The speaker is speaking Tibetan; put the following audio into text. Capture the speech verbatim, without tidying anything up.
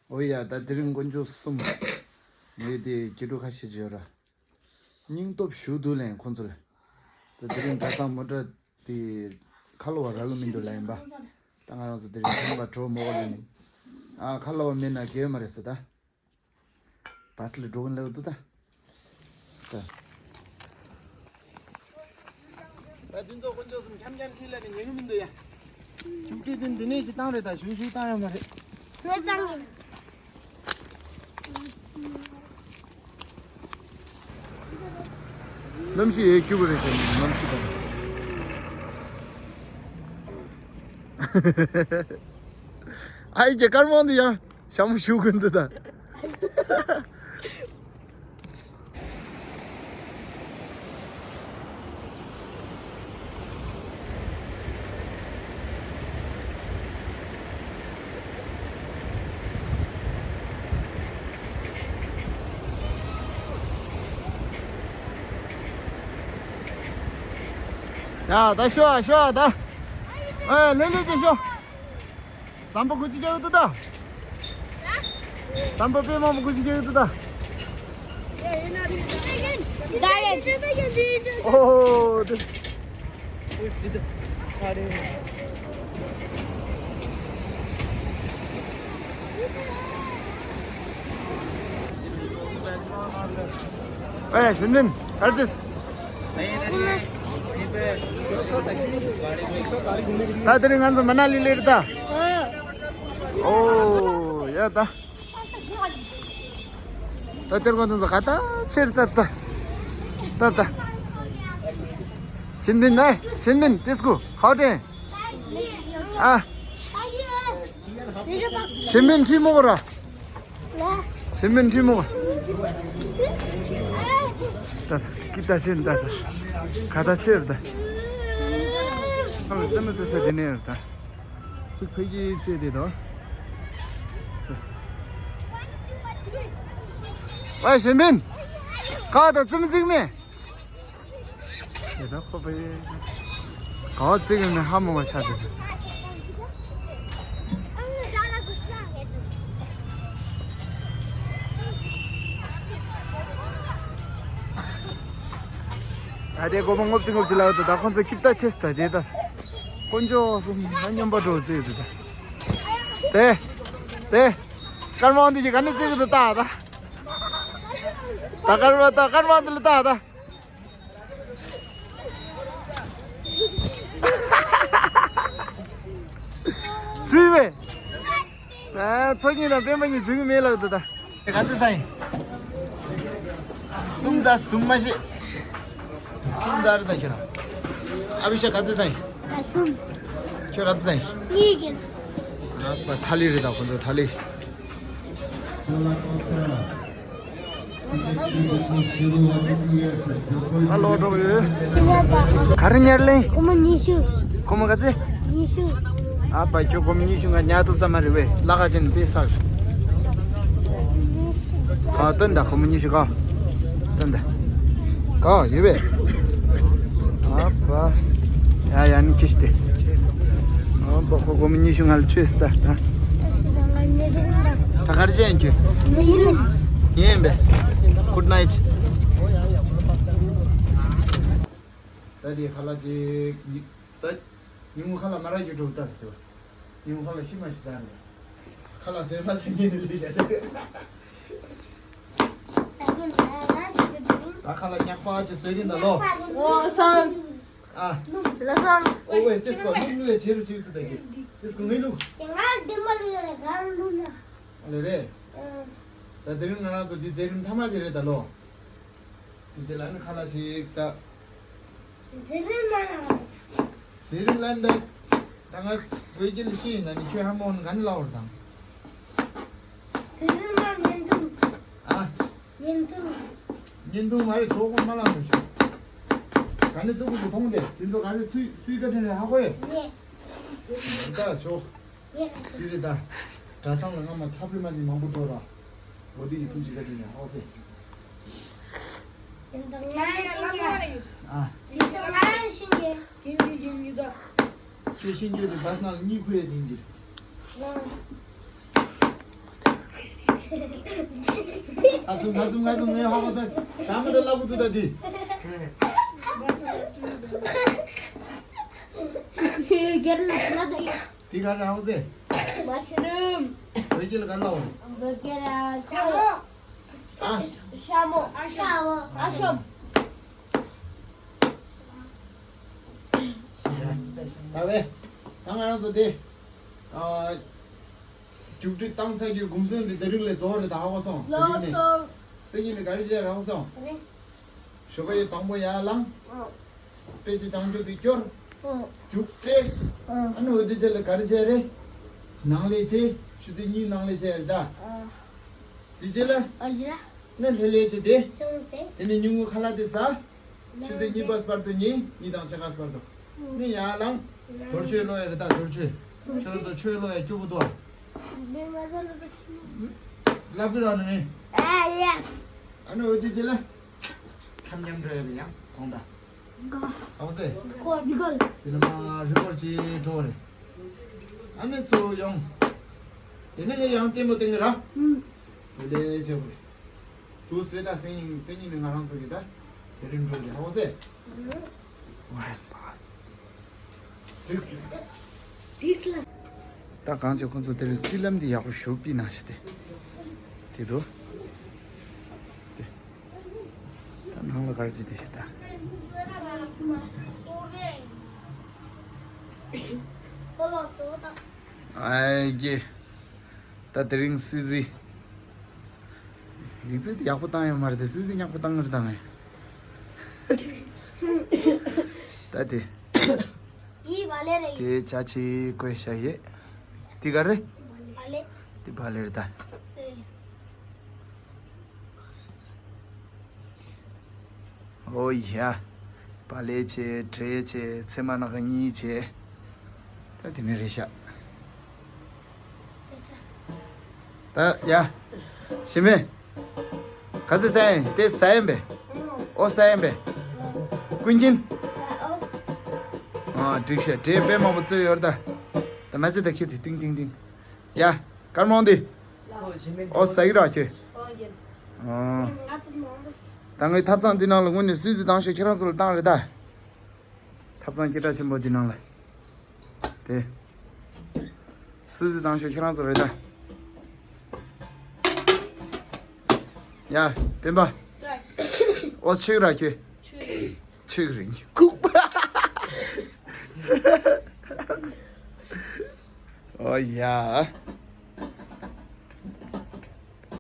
ཨོ་ཡ། ད་དེ་རིང་དཀོན་མཆོག་གསུམ། ངས་དེ་སྐྱིད་སྡུག་ཁ་ཤས་ཅིག་ཡོད་ར། སྙིང་སྟོབས་ཞུ་འདུག་ལན་ཁོང་ཚོ་ལ། ད་དེ་རིང་གྲྭ་ཚང་མོ་ཊ་དེ་ཁ་ལོ་བ་རག་གི་མི་འདུག་ལ་ཡིན་པ། ད་ང་རང་ཚོ་དེ་རིང་ཁང་པ་གྲོ་མོ་གོ་ལ་ནི། ཨ་ཁ་ལོ་བ་མེད་ན་གལ་ཡོད་མ་རེད་ཟེར་ད། བ་སི་ལ་འགྲོ་གིན་ལེ་འདུག་ད། ད། ད་འདི་ཚོ་དཀོན་མཆོག་གསུམ་འཁྱམ་འཁྱམ་ཁྲིད་ལ་ནི་ཉན་གི་མི་འདུག་ཡ། ཆུག་ཁྲིད་དེ་འདི་ནས་ཅི་བཏང་རེད་ད་ཞུ་ཞུ་བཏང་ཡོད་མ་རེད། ཟོས་བཏང་ཡིན། གནམ་གཤིས་ཡེ་སྐྱིད་པོ་རེད་ཤག་གནམ་གཤིས་དང་། ཨ་ཡི་གེ་དཀར་མོ་འདི་ཡང་ཞྭ་མོ་ཞུ་གི་འདུག་ད། ཡ་ད་ཤོག་ཨ་ཤོག་ཨ་ད། ཨེ་ལེ་ལེ་ཅིག་ཤོག་ཟམ་པ་གུ་ཅི་རྒྱག་གི་འདུག་ད། ཟམ་པ་དཔེ་མང་པོ་གུ་ཅི་རྒྱག་གི་འདུག་ད། ད་ཡ། ཨོ་དེ། ཨེ་ཞིན་ཅིན་ཨར་ཏིས། ད་དེ་རིང་ང་ཚོ་མ་ན་ལི་ལ་རེད་ད། ཨོ་ཡ་ད། ད་དེར་ཁོང་ཚོ་ག་ད་ཕྱིར་ད་ད། ད་ད། ཞིན་ཅིན་ནས་ཞིན་ཅིན་ཏིས་ཀུ་ཁའོ་ཏྲེན། ཨ། ཞིན་ཅིན་ཁྲི་མོ་ར། ཞིན་ཅིན་ཁྲི་མོ། ད་ད་ཀི་ད་ཤིན་ད་ད། ག་ད་ཕྱིར་ད། ཨ་ཙེ་མ་ཙེ་ཙེ་དེ་ནས་ཡོད་ད། ཚིག་ཕ་གི་ཙེ་དེ་དོ། ཨ་ཞིན་ཅིན། ག་ད་ཙེ་མ་ཙིག་མེ། དེ་ད་ཁོ་པ་ཡེ། ག་བ་ཙིག་མེ་ཧ་མོ་བ་ཆ་དེ་དོ། ད་དེ་སྒོར་མོ་ལྔ་བཅུ་ལྔ་བཅུ་ལ་ཡོད་དོ། ད་ཁོང་ཚོ་ཀིབ་ཏ་ཆེ་སི་ད་དེ་ད། དཀོན་མཆོག་གསུམ་ན་སྨྱོན་པ་འགྲོ་ཙིག་དེ་ད། དེ། དེ། སྐར་མ་འདི་གི་ག་ནས་ཙིག་དེ་ད་ད། ད་སྐར་མ་ད་སྐར་མ་འདི་ལ་ད་ད། ཚུལ་བས། ཨ་ཚོ་གཉིས་ལ་སྤེན་པ་གཉིས་འཛུལ་གི་མེད་ལབ་འདུག་ད། ག་ཚོད་ཚ་ཡིན། གསུམ་ཚ་གསུམ་མ་ཤེས། གསུམ་ཚ་རེད་ད་ཁྱོད་རང་། ཨ་བི་ཤ་ག་ཚོད་ཚ་ཡིན། ད་གསུམ། ཁྱོད་ག་ཚོད་ཚ་ཡིན། གཉིས་ཀྱི། ཨ་པ་ཐ་ལི་རེད་ད་ཁོ་ཚོ་ཐ་ལི། ཧ་ལོ་འགྲོ་གི་ཡོད། ག་རེ་ཉར་ལེན། སྒོར་མོ་ཉི་ཤུ། སྒོར་མོ་ག་ཚད། ཉི་ཤུ། ཨ་ཕ་ཁྱོད་སྒོར་མོ་ཉི་ཤུ་ང་ཉར་ཐུབ་ས་མ་རེད་བས། ལ་ཁ་ཅན་པེ་སག་ག་སྟོན་ད་སྒོར་མོ་ཉི་ཤུ་ག་སྟོན་ད། ག་ཡོད་བས། ཨ་ཕ། ཡ་ཡ་ནི་ཁྱི་ཤི་སྟེ། ཨ་ཕ་ཁོ་སྒོར་མོ་ཉི་ཤུ་ང་ལ་བཅོས་སི་ད་ད། ད་ག་རེ་བྱས་ཡིན་ཁྱོད། ཡིན་པས། Good night། ད་དེ་ཁ་ལག་ཅིག་ཉི་ད་ཉིན་མོ་ཁ་ལག་མ་རག་རྒྱུ་འགྲོ་ད་དེ་བ། ཉིན་མོ་ཁ་ལག་ཤི་མ་ཤི་ཟ་ནས་ཁ་ལག་ཟས་མ་ཟས་ཉིན་ནས་ལས་བྱ་དེ། ད་ཁ་ལག་ཉག་པ་ཅིག་ཟས་གིན་ད་ལོ། ཨོ་སང་། ཨ། ལ་སང་། ཨོ་ཝེ་ཏེས་ཀོ་ནུ་ནུ་ཡ་ཆེ་རུ་ཆེ་རུ་ཏུ་ད་གི་ཏེས་ཀོ་ངའི་ལུ། ང་དེ་མ་ལུ་ཡ་ག་རུ་ལུ་ན། ཨ་ལེ་རེད། ད་དེ་རིང་ང་རང་ཚོ་འདི་མཛད་རིམ་མཐའ་མ་དེ་རེད་ད་ལོ། དེ་རྗེས་ལ་ནི་ཁ་ལག་ཅིག་ཟ། ཟེར་ན་ན། ཟེར་ལན་འདི། ད་ང་བོད་སྐད་ལ་ཤེས་ཡིན་ན་ནི་ཁྱོད་ཧ་མོ་ནི་ག་ནི་ལ་བར་དང་། ཟེར་ན་ཉན་ཐུང་། ཨ། ཉན་ཐུང་། ཉན་ཐུང་མ་རེད་ཆོག་གོ་མ་ལ་མི་ཤོག་ག་ནི་ཏུ་ཀུ་ཏུ་མཐོང་དེ་དེ་ཚོ་ག་རེ་ཐུ་སུའི་ཀ་ཏི་ནས་ཧ་གོ་ཡེ། ཉེ། ད་ཆོག་ཉེ། དེ་རེད་ད། གྲྭ་ཚང་ལ་སྔ་མ་ཐབ་རི་མ་ཅིག་མང་པོ་འགྲོ་ར། འོ་དེ་ཡི་ཐུགས་ཀྱི་བཀའ་དྲིན་ནས་ཧོ་སེ། ཨ། ཁྱོད་ཤེས་རྒྱུ་དེ་བཱ་སི་ནང་ལ་གཉིད་ཁུག་ཡས་དེ་ཡིན་གྱི། ཨ། ཁྱོད་ཤེས་རྒྱུ་དེ་བཱ་སི་ནང་ལ་གཉིད་ཁུག་ཡས་དེ་ཡིན་གྱི། ད་ཚུམ་ད་ཚུམ་ང་ཚུམ་ངའི་ཧ་གོ་ཚ། ད་མི་འདྲ་ལབ་གི་འདུག་ད་དུས། སྒེར་ལ་ལ་ད་ཡ། དེ་ག་རེ་ཧ་གོ་ཚེ། མ་ཤི་རུམ། བོད་སྐད་ལ་ག་རེ་ལབ་འོ། བོད་སྐད་ལ་ཤ་མོ། ཨ། ཤ་མོ། ཨ་ཤ་མོ། ཨ་ཤམ། ད་བས། ད་ང་རང་ཚོ་དེ། ཨ། རྒྱུགས་སྤྲོད་བཏང་ཚར་རྒྱུའི་གུང་སེང་འདི་དེ་རིང་ལས་རྫོགས་རེད་ད། ཧ་གོ་སོང་། དེ་རིང་ནས། ལོ་སོ། སང་ཉིན་ནས་ག་རེ་བྱས་རེད་ཧ་གོ་སོང་། དེ་རིང་། ཞོགས་ཀ་ཡི་དང་པོ་ཡར་ལངས། ཨ། དཔེ་ཆ་བྱང་ཆུབ་དེ་སྐྱོར། ཨ། རྒྱུགས་སྤྲད། ཨ། ཨ་ནི་འོ་དེ་རྗེས་ལ་ག་རེ་བྱས་རེད། ནང་ལས་བྱས། ཆུ་ཚོད་གཉིས་ནང་ལས་བྱས་རེད་ད། ཨ། དེ་རྗེས་ལ། ཨ་རྗེས་ལ། ནི་ལྷོད་ལྷོད་བྱས་དེ། ཅུང་ཙེ། དེ་ནས་ཉིན་གུང་ཁ་ལག་དེ་ཟ། ཆུ་ཚོད་གཉིས་པ་བར་དུ་ཉལ། གཉིས་དང་ཕྱེད་ཀ་བར་དུ། ནི་ཡར་ལངས། རྡོ་རྗེ་ཀློག་ཡ་རེད་ད། རྡོ་རྗེ། ཁྱོད་ཚོ་ཆོས་ཀློག་ཡ་སྐྱོ་པོ་འདུག་ཨ། ལབ་གི་ར་ནི། ཨ་ཡེས། ཨ་ནི་འོ་དེ་རྗེས་ལ། ཁམས་མཉམ་འགྲོ་ཡ་རེད་ཡང་གོང་ད། ཨ་ཟེ། དེ་ལ་མ་རི་སྐོར་གྱི་འགྲོ་རེད། ཨ་ནི་ཚུར་ཡོང་། དེ་ནས་ངས་ཡང་ལྟད་མོ་སྟེང་གི་ར། ཨུམ། དེ་ལས་བྱེད་དགོས། དུ་སེ་ད་སེང་སེང་ཉིན་ནས་ང་རང་ཚོ་གི་ད་ཚེ་རིང་འགྲོ་རེད། ཨ་ཟེ། ཨུམ། ཝེ་སི་པ། ཏིགས་ལ། ཏིགས་ལ། ད་གང་བྱས་ཁོང་ཚོ་དེར་སི་ལམ་འདི་ཡག་པོ་ཞུ་པི་ན་ཞེ་དེ། དེ་དུ། དེ། ད་ནང་ལ་གར་ཅི་དེ་ཞེ་ད། ཨའི་གེ། ད་དེ་རིང་སི་ཟི། ཡིག་ཚད་དེ་ཡག་པོ་བཏང་ཡོད་མ་རེད་དེ། སུས་ཟིག་ཉག་པོ་བཏང་ངར་བཏང་ངས། ད་དེ། ཡི་བ་ལེ་རེད། དེ་ཆ་ཆི་བཀོད་ཤ་ཡེ། དེ་ག་རེད། བ་ལེ། དེ་བ་ལེ་རེད་ད། ཨེ། ཨོ་ཡ། བ་ལེ་ཆེ་བྲེ་ཆེ་ཚེ་མ་ནག་གཉིས་ཆེ། ད་དེ་ནས་རེད་ཤག་ད་ཡ། ཤི་མེ། ག་ཚོད་ཟ་ཡིན་དེ་ཟ་ཡིན་པས། ཨོ་ཟ་ཡིན་པས། ཀུན་མཁྱེན། ཨ་འགྲིག་ཤག་བྲེ་དཔེ་མང་པོ་བཙོས་ཡོད་ད། ད་མ་ཚད་ད་ཁྱོད་དེ་ཏིང་ཏིང་ཏིང་། ཡ། སྐར་མང་དེ། ཨོ་ཟ་གི་ར་ཁྱོད། ཨོ། ད་ངའི་ཐབ་ཚང་འདི་ནང་ལ་དངོས་གནས་སུས་ཟིག་བཏང་ཤོག་ཁྱེད་རང་ཚོ་ལ་བཏང་རེད་ད། ཐབ་ཚང་སྐད་གྲགས་ཆེན་པོ་འདི་ནང་ལ། དེ། སུས་ཟིག་བཏང་ཤོག་ཁྱེད་རང་ཚོ་རེད་ད། ཡ། སྤེན་པ། ཨོ་ཆིག་ར་ཁྱོད། ཆིག་རིང་ཁུག་པ། ཨོ་ཡ།